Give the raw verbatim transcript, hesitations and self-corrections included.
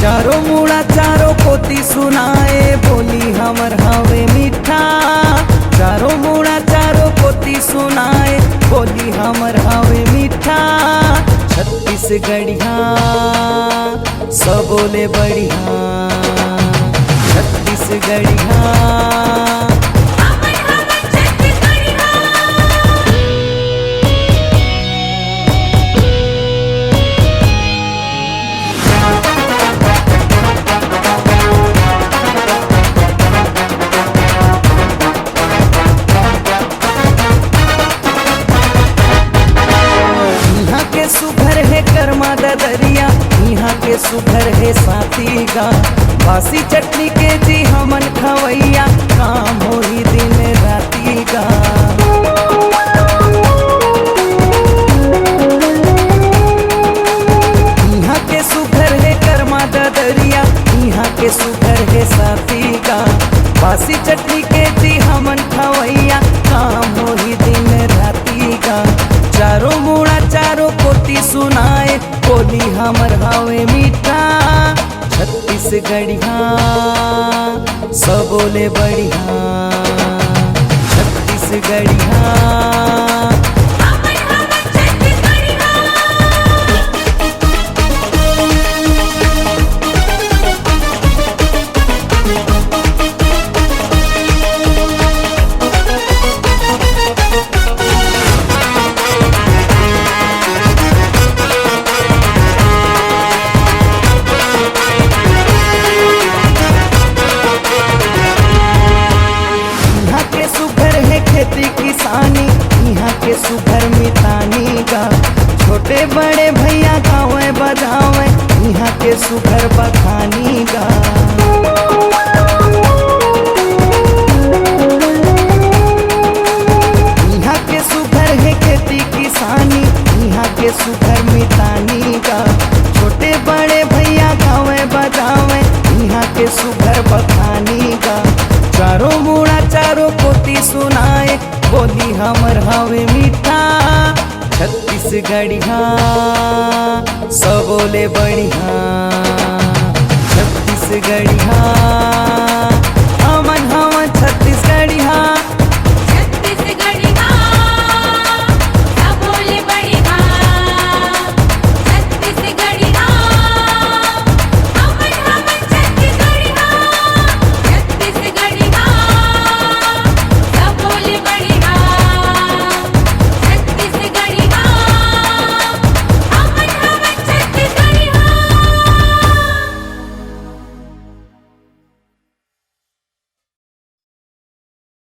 चारों मुड़ा चारों कोती सुनाए, बोली हमर हवे मीठा। चारों मुड़ा चारों कोती सुनाए, बोली हमर हवे मीठा। छत्तीसगढ़िया सबो ले बढ़िया, छत्तीसगढ़िया। इहाँ के सुघर हे करमा ददरिया, इहाँ के सुघर हे साथी गा। बासी चटनी के जी हमन खवैया, काम होही दिन राती गा। इहाँ के सुघर हे करमा ददरिया, इहाँ के सुघर हे साथी गा। बासी चटनी के जी हमन खवैया, काम होही दिन राती गा। चारों मुड़ा चारों कोती सुनाए, बोली हमर हवे मीठा। छत्तीसगढ़िया सबो ले बढ़िया, छत्तीसगढ़िया। इहाँ के सुघर हे खेती किसानी, इहाँ के सुघर मितानी गा। छोटे बड़े भैया गावे बजावे, इहाँ के सुघर बखानी गा। इहाँ के सुघर हे खेती किसानी, इहाँ के सुघर मितानी गा। छोटे बड़े भैया गावे बजावे, इहाँ के सुघर बखानी गा। चारों मुड़ा चारों कोती सुनाए, बोली हमर हवे मीठा। छत्तीसगढ़िया सबो ले बढ़िया, छत्तीसगढ़िया।